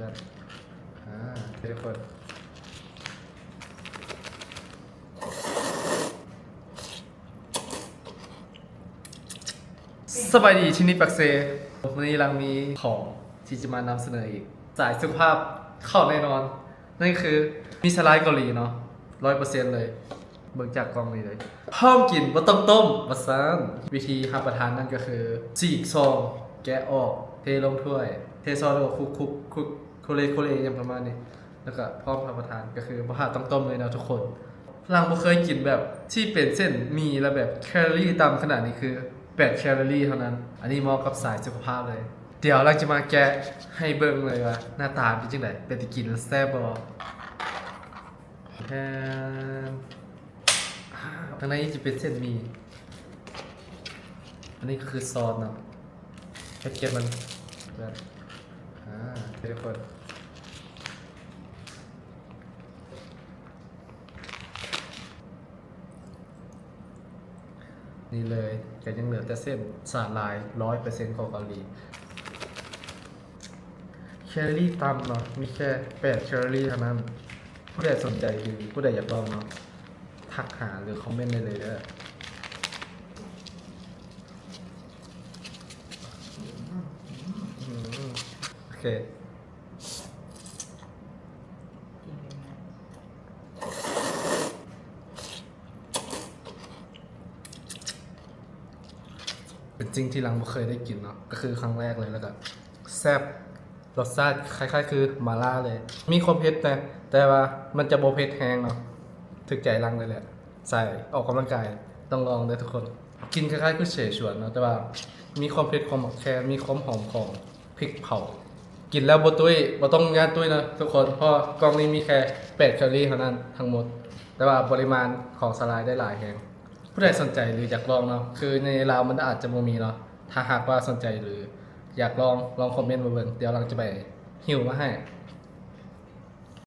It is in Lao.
ອາ ທຸກຄົນ ສະບາຍດີ ທີ່ນີ້ປາກເຊ. ມື້ນີ້ລັງມີຂອງທີ່ຈະມານຳສະເໜີອີກ ສາຍສຸຂະພາບເຂົ້າແນ່ນອນ. ນັ້ນຄືມີສາຫຼ່າຍເກົາຫຼີເນາະ ຮ້ອຍເປີເຊັນເລີຍ. ເບິ່ງຈາກກ່ອງນີ້ເລີຍ ພ້ອມກິນບໍ່ຕ້ອງຕົ້ມວ່າຊັ້ນ. ວິທີຮັບປະທານນັ້ນກໍຄື ສີກຊອງ ແກະອອກ ເທລົງຖ້ວຍ ເທຊອສ ແລ້ວກໍຄຸກໆ ຄຸກ ໂຄເລໂຄເລ ຫຍັງປະມານນີ້ ແລ້ວກໍພ້ອມຮັບປະທານ ກໍຄືບໍ່ຖ້າຕ້ອງຕົ້ມເລີຍເນາະທຸກຄົນ. ລັງບໍ່ເຄີຍກິນແບບທີ່ເປັນເສັ້ນໝີ່ ແລ້ວແບບແຄລອຣີຕ່ຳຂະໜາດນີ້ ຄືແປດແຄລອຣີເທົ່ານັ້ນ. ອັນນີ້ເໝາະກັບສາຍສຸຂະພາບເລີຍ. ດຽວລັງຈະມາແກະໃຫ້ເບິ່ງເລີຍວ່າໜ້າຕາເປັນຈັ່ງໃດ ເປັນຕາກິນແຊບບໍ່. ແທນ ຂ້າງໃນຈະເປັນເສັ້ນໝີ່ ອັນນີ້ກໍຄືຊອສເນາະ ແພັກເກັດມັນແບບ ອາ ທຸກຄົນ ນີ້ເລີຍ ກໍຍັງເຫຼືອແຕ່ເສັ້ນສາຫຼ່າຍ ຮ້ອຍເປີເຊັນ ຂອງເກົາຫຼີ. ແຄລອຣີຕ່ຳເນາະ ມີແຄ່ແປດແຄລອຣີເທົ່ານັ້ນ. ຜູ້ໃດສົນໃຈ ຫຼື ຜູ້ໃດຢາກລອງເນາະ ທັກຫາ ຫຼື ຄອມເມັນໄດ້ເລີຍເດີ. ໂອເຄ ເປັນສິ່ງທີ່ລັງບໍ່ເຄີຍໄດ້ກິນເນາະ ກໍຄືຄັ້ງແລກເລີຍ ແລ້ວກໍແຊບ. ລົດຊາດຄ້າຍໆຄືໝາລ່າເລີຍ ມີຄວາມເຜັດແດ່ ແຕ່ວ່າມັນຈະບໍ່ເຜັດແຮງເນາະ ຖືກໃຈລັງເລີຍແຫຼະ. ສາຍອອກກຳລັງກາຍຕ້ອງລອງເດີທຸກຄົນ. ກິນຄ້າຍໆຄືເສສວນເນາະ ແຕ່ວ່າມີຄວາມເຜັດຂອງໝາກແຄນ ມີຄວາມຫອມຂອງພິກເຜົາ. ກິນແລ້ວບໍ່ຕຸ້ຍ ບໍ່ຕ້ອງຢ້ານຕຸ້ຍເນາະທຸກຄົນ ເພາະວ່າກ່ອງນີ້ມີແຄ່ແປດແຄລອຣີເທົ່ານັ້ນທັງໝົດ ແຕ່ວ່າປະລິມານຂອງສາຫຼ່າຍໄດ້ຫຼາຍແຮງ. ຜູ້ໃດສົນໃຈ ຫຼື ຢາກລອງເນາະ ຄືໃນລາວມັນອາດຈະບໍ່ມີເນາະ. ຖ້າຫາກວ່າສົນໃຈ ຫຼື ຢາກລອງ ລອງຄອມເມັນມາເບິ່ງ ດຽວລັງຈະໄປຫິ້ວມາໃຫ້.